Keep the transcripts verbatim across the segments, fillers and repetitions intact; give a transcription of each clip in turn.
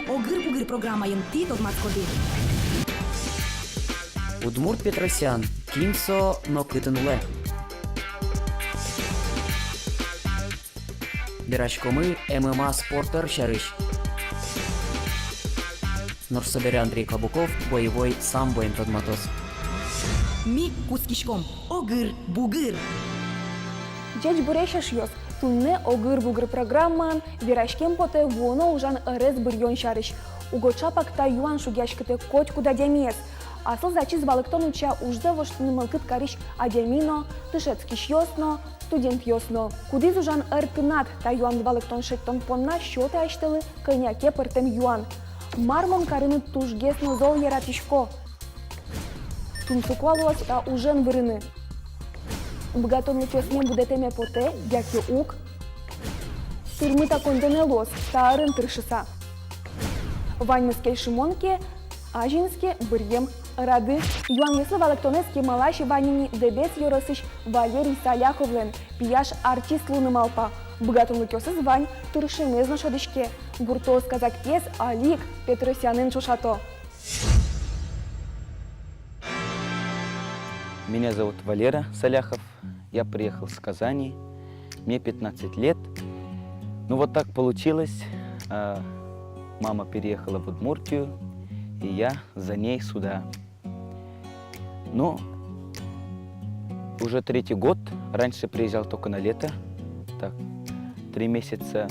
«Огыр-бугыр» программаын тӥ тодматскоды: Удмурт Петросян, кин со но кытын улэ? Вераськомы ММА спорт ӧр сярысь. Нош собере Андрей Каблуков боевой самбоен тодматоз. Ми кутскиськом. Огыр-бугыр. Ӟечбуресь, эшъёс! Туннэ «Огыр-бугыр» программаын вераськем потэ вуоно ужан ӧрез быръён сярысь. Уго ӵапак та юан шугъяськытэ котькуд адямиез. Аслыз ачиз валэктон утча ужзэ воштыны мылкыд карись адями но, дышетскисьёс но, студентъёс но. Кудӥз ужан ӧр тынад та юанлы валэктон шедьтон понна сётэ асьтэлы кӧня ке пӧртэм юан. Мар мон карыны тужгес но зол яратӥсько? Тунсыко-а луоз та ужен вырыны? Быгатонлыкъёсме будэтэме потэ яке уг? Тырмыт-а коньдонэ луоз та ӧрын тыршыса? Ваньмыз кельшымон ке, азинске быръем ӧрады. Юанъёслы валэктонэз кемалась вань ини Дэбес ёросысь Валерий Саляховлэн. Пияш артист луыны малпа. Быгатонлыкъёсыз вань, тыршемез но шӧдӥське. Гуртоос казак пиез али ик Петросянэн ӵошато. Меня зовут Валера Саляхов. Я приехал с Казани. Мне пятнадцать лет. Ну вот так получилось. А, мама переехала в Удмуртию, и я за ней сюда. Ну, уже третий год. Раньше приезжал только на лето. Так, три месяца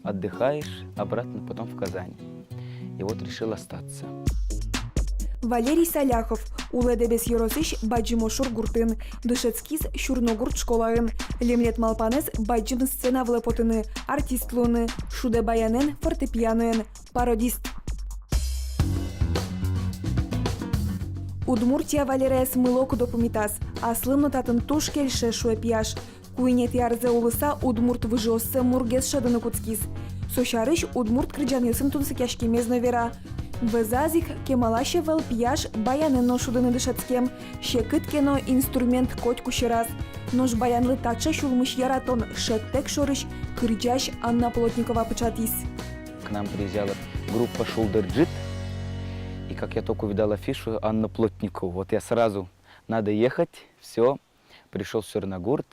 отдыхаешь, обратно потом в Казань. И вот решил остаться. Валерий Саляхов улэ Дэбес ёросысь Бадӟым Ошур гуртын, дышетскиз Сюрногурт школаын. Лемлет малпанэз бадӟым сцена вылэ потыны, артист луыны, шудэ баянэн, фортепианоен, пародист. Удмуртия Валераез мылокыдо пумитаз, аслым но татын туж кельше, шуэ пияш. Куинетӥ арзэ улыса удмурт выжыоссэ мургес шӧдыны кутскиз. Со сярысь удмурт кырӟанъёсын тунсыкъяськемез но вера. Вӧзаз ик, кемалась ӧвӧл пияш баянэн но шудыны дышетскем. Секыт ке но, инструмент котьку сьӧраз. Нош баянлы таӵе сюлмысь яратон шӧдтэк шорысь кырӟась Анна Плотникова пыӵатӥз. К нам приезжала группа «Шулдыр ӝыт». И как я только увидал афишу Анна Плотникова, вот я сразу: «Надо ехать», всё. Пришёл в Сюрногурт,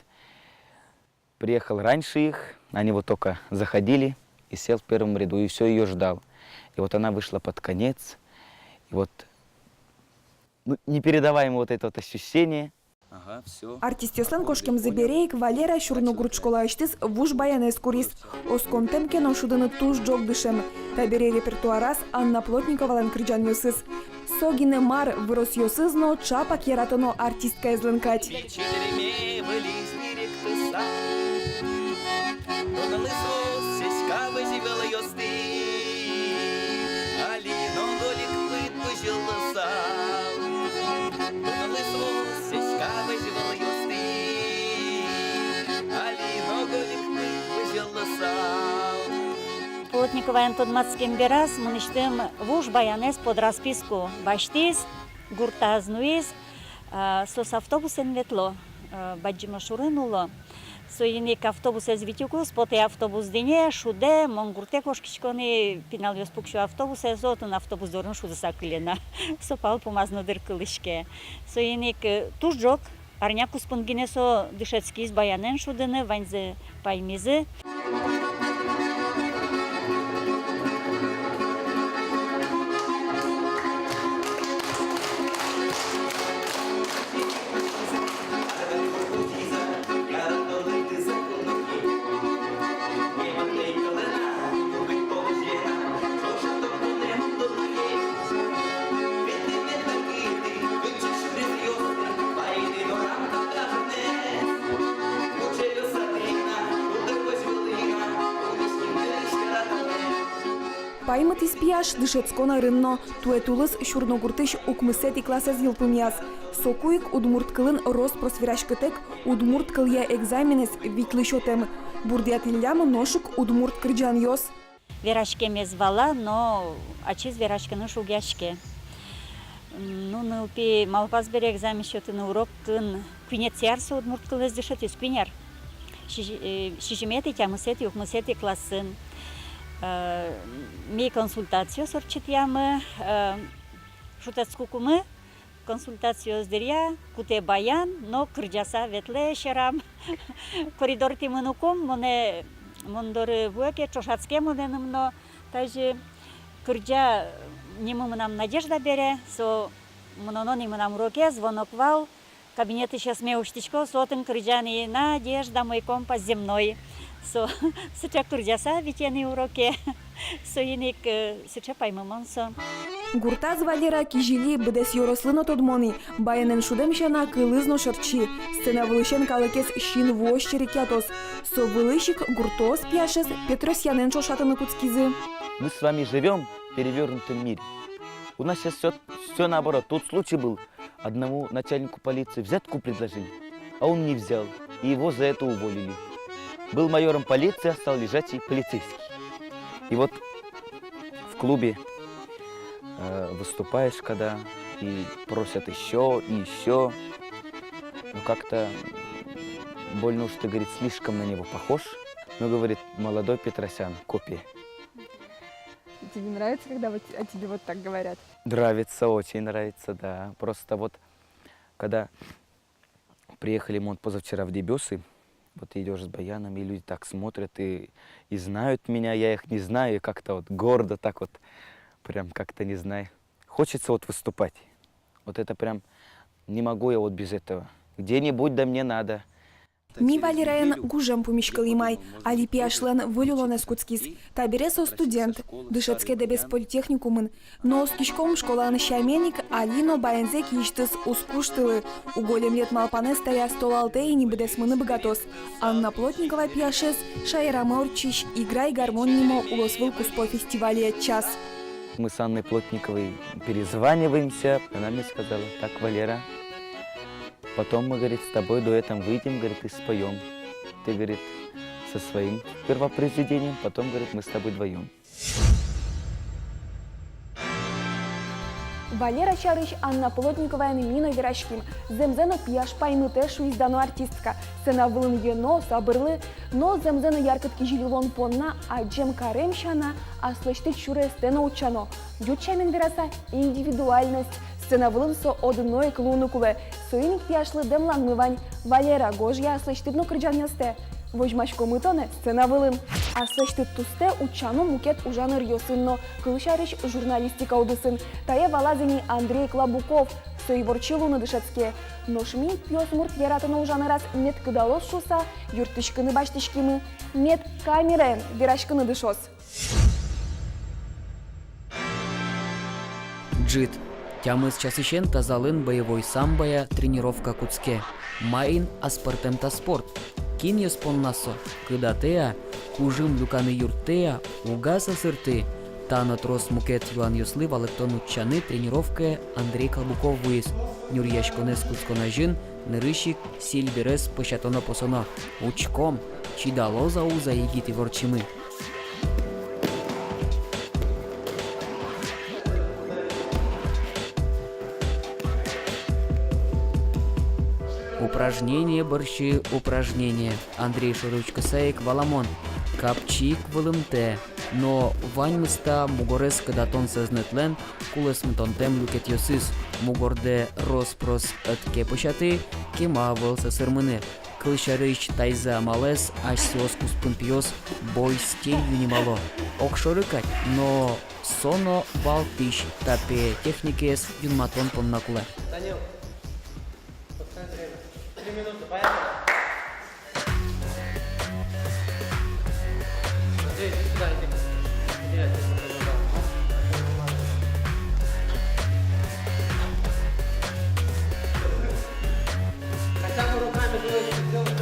приехал раньше их, они вот только заходили, и сел в первом ряду, и всё, её ждал. И вот она вышла под конец, и вот, ну, непередаваемо вот это вот ощущение. Ага, всё. Артистъёслэн кошкемзы бере ик Валера Сюрногурт школаысьтыз вуж баянэз куриз. Осконтэм ке но, шудыны туж ӝог дышем. Табере репертуараз Анна Плотниковалэн кырӟанъёсыз. Со гинэ мар, выросъёсыз но ӵапак яратоно артисткаезлэн кадь. Чилеме выльысь берыктыса, тунлы соос сяська вӧсь вылъёсты, али но гольык пыд пызьылыса. Тунлы соос сяська вӧсь вылъёсты, али но гольык пыд пызьылыса. Плотниковаен тодматскем бераз мынэсьтым вуж баянэз под расписку басьтӥз, гуртаз нуиз. А, соос автобусэн ветло, а, Бадӟым Ошурын уло. Соин ик автобусэз витьыкуз потэ автобус дыне, шудэ, мон гуртэ кошкисько ни, пиналъёс пуксё автобусэ, со отын автобус дорын шудыса кыле на. Со пал пумаз но дыр кылӥське. Соин ик, э, туж ӝог, арня куспын гинэ со дышетскиз баянэн шудыны, ваньзэ паймизы. Паймытӥз пияш дышетскон ӧрын но. Туэ тулыс Сюрногуртысь укмысэтӥ классэз йылпумъяз. Соку ик удмурт кылын рос-прос вераськытэк, удмурт кылъя экзаменэз витьлы сётэм. Бурдъятӥллям нош ик удмурт кырӟанъёс. Вераськемез вала, но ачиз вераськыны шугъяське. Ну, нылпи малпаз бере экзамен сётыны урокын, куинетӥ ар со удмурт кылэз дышетӥз, куинь ар. Сизь-, э, сизьыметӥ, тямысэтӥ, укмысэтӥ классын. Э, ми консультациос ортчытъямы, э, шутэтскыкумы, консультациос дыръя кутэ баян но кырӟаса ветлэ сьӧрам. Коридортӥ мыныкум, монэ, мон доры вуэ ке, ӵошатске монэным но. Тазьы кырӟа, нимы мынам Надежда бере, со мыноно ни мынам уроке, звонок вал, кабинетысь асме усьтӥсько, со отын кырӟа ни: «Надежда, мой компас земной». Со сыӵе кырӟаса витё ни уроке. Соин ик, э, сыӵе паймымон со. Гуртаз Валера кизили, быдэс ёрослы но тодмо ни. Баянэн шудэм сяна, кылыз но шӧртчи. Сцена вылысен калыкез синвуозь серекъятоз. Со вылысь ик гуртоос пияшез Петросянэн ӵошатыны кутскизы. Мы с вами живём в перевёрнутом мире. У нас сейчас всё, всё наоборот. Тут случай был. Одному начальнику полиции взятку предложили, а он не взял, и его за это уволили. Был майором полиции, а стал лежачий полицейский. И вот в клубе, э, выступаешь, когда и просят ещё, и ещё, ну, как-то больно уж ты, говорит, слишком на него похож. Ну, говорит, молодой Петросян, копия. И тебе нравится, когда вот о тебе вот так говорят? Нравится, очень нравится, да. Просто вот, когда приехали мы вот позавчера в Дебёсы, вот идёшь с баяном, и люди так смотрят, и, и знают меня, я их не знаю, и как-то вот гордо так вот, прям как-то, не знаю. Хочется вот выступать. Вот это прям, не могу я вот без этого. Где-нибудь, да мне надо. Ми Валераен гужем пумиськылӥм ай, али пияшлэн выль улонэз кутскиз. Табере со студент, дышетске Дэбес политехникумын. Но оскиськом, школаын сямен ик али но баянзэ киысьтыз уз куштылы. Уго лемлет малпанэз таяз толалтэ ини быдэсмыны быгатоз. Анна Плотникова пияшез шаерамы ортчись «Играй, гармонь» нимо улосвыл куспо фестивале ӧтчаз. Мы с Анной Плотниковой перезваниваемся. Она мне сказала: «Так, Валера, потом мы, говорит, с тобой дуэтом выйдем, говорит, и споём. Ты, говорит, со своим первопроизведением, потом, говорит, мы с тобой вдвоём». Валера сярысь Анна Плотниковаен ми но вераським. Зэмзэ но, пияш паймытэ, шуиз дано артистка. Сцена вылын йӧно, сабырлы, но зэмзэ но яркыт кизили луон понна адӟем карем сяна, аслэсьтыд сюреестэ но утчано. Ӟуч сямен вераса, индивидуальность. Сцена вылын со одно ик луыны кулэ. Соин ик пияшлы дэмланмы вань: «Валера, гожъя аслэсьтыд но кырӟанъёстэ. Возьмаськомы тонэ сцена вылын». Аслэсьтыд тустэ утчано мукет ужаныръёсын но, кылсярысь, журналистика удысын. Тае валаз ини Андрей Клабуков, со иворчи луыны дышетске. Нош ми, пиосмурт яратоно ужаны раз мед кыдалоз шуыса, юрттӥськыны басьтӥськимы: мед камераен вераськыны дышоз. Ӝыт. Тямыс часысен тазалын боевой самбоя тренировка кутске. Маин ас пӧртэм та спорт? Кинъёс понна со? Кыдатэ-а? Кужым люканы юрттэ-а? Уг-а сӧсырты? Та но трос мукет юанъёслы валэктон утчаны тренировкае Андрей Клабуков вуиз. Нюръяськонэз кутскон азьын нырысь ик сильберез пӧсятоно-посоно. Учком, чидалоз-а уз-а егит иворчимы. Упражнение бӧрсьы упражнение. Андрей шоры учкыса ик валамон: капчи ик вылымтэ. Но ваньмыз та мугорез кыдатон сӧзнэтлэн кулэсмытонтэм люкетъёсыз. Мугордэ рос-прос ӧд ке пӧсяты, кема ӧвӧл сӧсырмыны. Кылсярысь, тайзэ амалэз асьсэос куспын пиос «бой стиль» юнимало. Огшоры кадь, но со но валтӥсь та пе техникаез юнматон понна кулэ. Данил, подскажи время. Три минуты, поехали. Андрей, иди сюда, иди. Иди, я тебе покажу, да. Хотя бы руками делаешь, делаешь.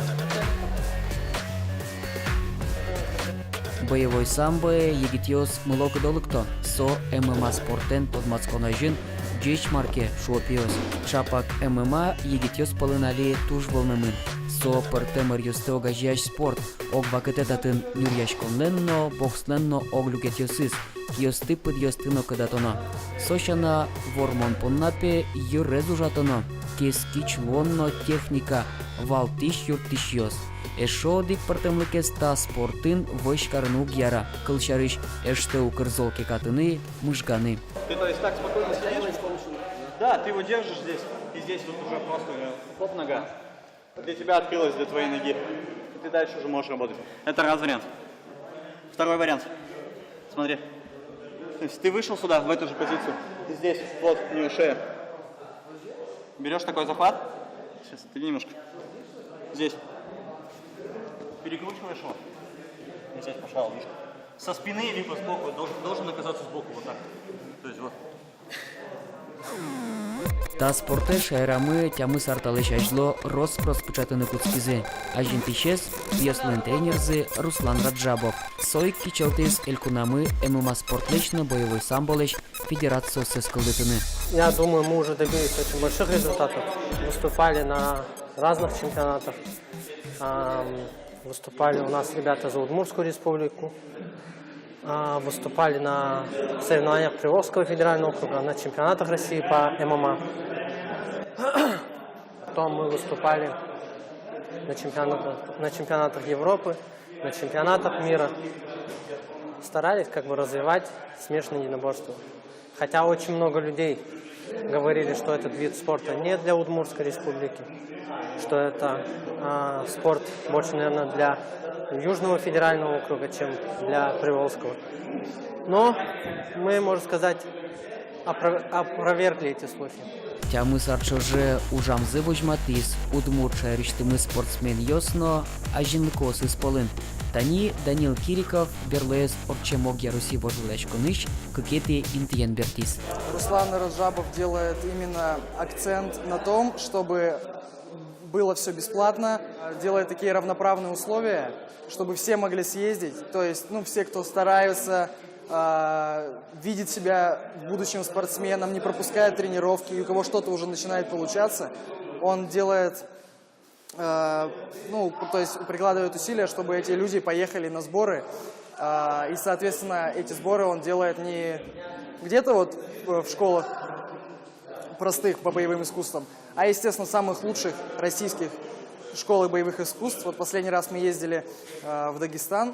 Боевой самбое егитъёс мылокыдо лыкто. Со ММА спортэн тодматскон азьын ӟеч мар ке, шуо пиос. Чапак ММА егитъёс пӧлын али туж вӧлмемын. Со пӧртэм ӧръёсты огазеясь спорт. Ог вакытэ татын нюръяськонлэн но, бокслэн но ог люкетъёсыз. Киосты-пыдъёсты но кыдатоно. Со сяна, вормон понна пе йырез ужатоно. Кескич луон но техника, валтӥсь юрттӥсьёс. Эшшо одӥг пӧртэмлыкез: та спортын вӧсь карыны уг яра. Кылсярысь, эштэ укыр зол кекатыны, мыжганы. Ты, то есть, так спокойно сидишь? Да, ты его держишь здесь, и здесь вот уже просто у него хоп, нога. Для тебя открылась, для твоей ноги. И ты дальше уже можешь работать. Это раз вариант. Второй вариант. Смотри. То есть ты вышел сюда, в эту же позицию. И здесь, вот, у него шея. Берёшь такой захват. Сейчас, отойди немножко. Здесь. Перекручиваешь его. И здесь пошла ловушка. Со спины либо сбоку. Должен, должен оказаться сбоку, вот так. То есть вот. Та спортэ шаерамы тямыс ар талэсь азьло рос-прос пыӵатыны кутскизы. Азинтӥсез — пиослэн тренерзы Руслан Раджабов. Со ик кичӧлтӥз элькунамы ММА спортлэсь но боевой самболэсь федерациоссэс кылдытыны. Я думаю, мы уже добились очень больших результатов. Выступали на разных чемпионатах. Ам, выступали у нас ребята за Удмуртскую республику. А, выступали на соревнованиях Приволжского федерального округа, на чемпионатах России по ММА. Потом мы выступали на чемпионатах, на чемпионатах Европы, на чемпионатах мира. Старались как бы развивать смешанное единоборство. Хотя очень много людей говорили, что этот вид спорта не для Удмуртской республики, что это, а, спорт больше, наверное, для Южного федерального округа, чем для Приволжского. Но мы, можно сказать, опро-, опровергли эти слухи. Тямыс ар ӵоже ужамзэ возьматӥз удмурт шаерысьтымы спортсменъёс но азинлыкоосыз пӧлын. Тани Данил Кириков берлоез ортчем огъя Россиысь вожвылъяськонысь кыкетӥ интыен бертӥз. Руслан Раджабов делает именно акцент на том, чтобы было всё бесплатно, делает такие равноправные условия, чтобы все могли съездить. То есть, ну, все, кто стараются, а, видит себя в будущем спортсменом, не пропускает тренировки, и у кого что-то уже начинает получаться, он делает, э, ну, то есть прикладывает усилия, чтобы эти люди поехали на сборы. А, и, соответственно, эти сборы он делает не где-то вот в, в школах простых по боевым искусствам, а, естественно, самых лучших российских школах боевых искусств. Вот последний раз мы ездили, э, в Дагестан,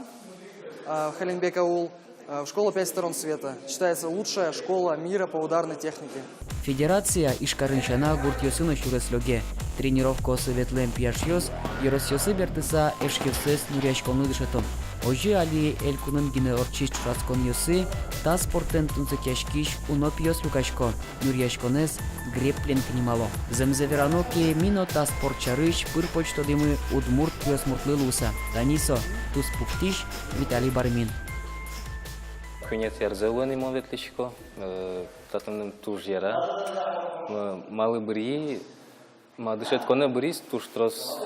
э, в Халимбекаул, э, в школу «Пять сторон света». Считается лучшая школа мира по ударной технике. Федерация Ижкарын сяна гуртъёсы но сюрес лёге. Тренировкаосы ветлэм пияшъёс ёросъёсы бертыса эшъёссэс нюръяськонлы дышето. Озьы али элькунын гинэ ортчись ӵошатсконъёсы та спортэн тунсыкъяськись уно пиос люкасько. Нюръяськонэз грэпплинг нимало. Зэмзэ верано ке, ми но та спорт сярысь пыр-поч тодӥмы удмурт пиосмуртлы луыса. Тани со, туспуктӥсь Виталий Бармин. Куинетӥ арзэ луэ ни мон ветлӥсько, э, татын мыным туж яра. М-, малы бырйи, ма дышетсконэ бырйиз, туж трос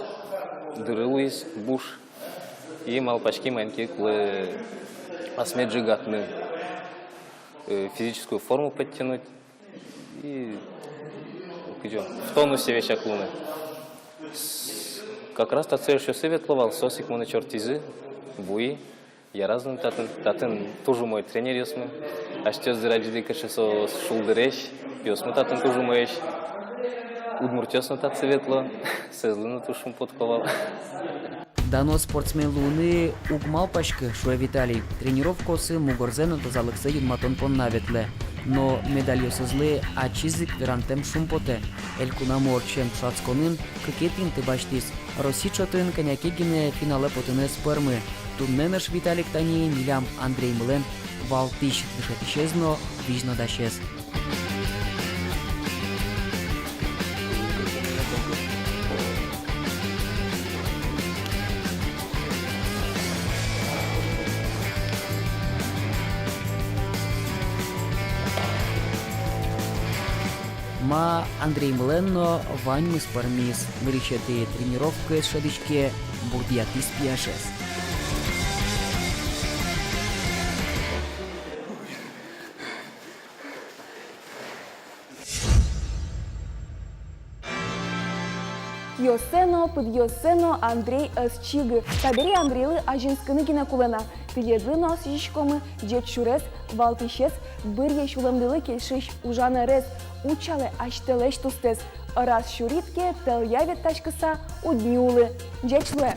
дыры луиз буш. И малпаськи, маин ке кулэ асме ӝегатыны, э, физическую форму подтянуть. И, кызьы, в тонусе весяк луыны. С-, как раз татчы эшъёсы ветло вал, соос ик монэ ӵортӥзы, вуи, яраз но татын, татын туж умой тренеръёсмы. Асьтэос дыр адӟиды ке, кыӵе соос шулдыресь, пиосмы татын туж умоесь. Удмуртъёс но татчы ветло, соослы но туж шумпотко вал. Дано спортсмен луыны уг малпаськы, шуэ Виталий. Тренировкаосы мугорзэ но тазалыксэ юнматон понна ветлэ. Но медальёсызлы ачиз ик верантэм шумпотэ. Элькунамы ортчем ӵошатсконын кыкетӥ инты басьтӥз. Россия ӵотын кӧня ке гинэ финалэ потыны ӧз пӧрмы. Туннэ нош Виталик тани милям Андреймылэн валтӥсь дышетӥсез но визьнодасез. Ма, Андреймылэн но ваньмыз пӧрмиз. Нырысетӥ тренировкаез шӧдӥське бурдъятӥсь пияшез. Киоссэ но, пыдъёссэ но Андрей ӧз чигы. Табере Андрейлы азинскыны гинэ кулэ на. Тӥледлы но сӥзиськомы ӟеч сюрес, валтӥсез, быръе сюлэмдылы кельшись ужан ӧрез. Утчалэ асьтэлэсь тустэс. Ӧраз сюрид ке, тӧлъя ветласькыса уд нюлы. Ӟеч луэ!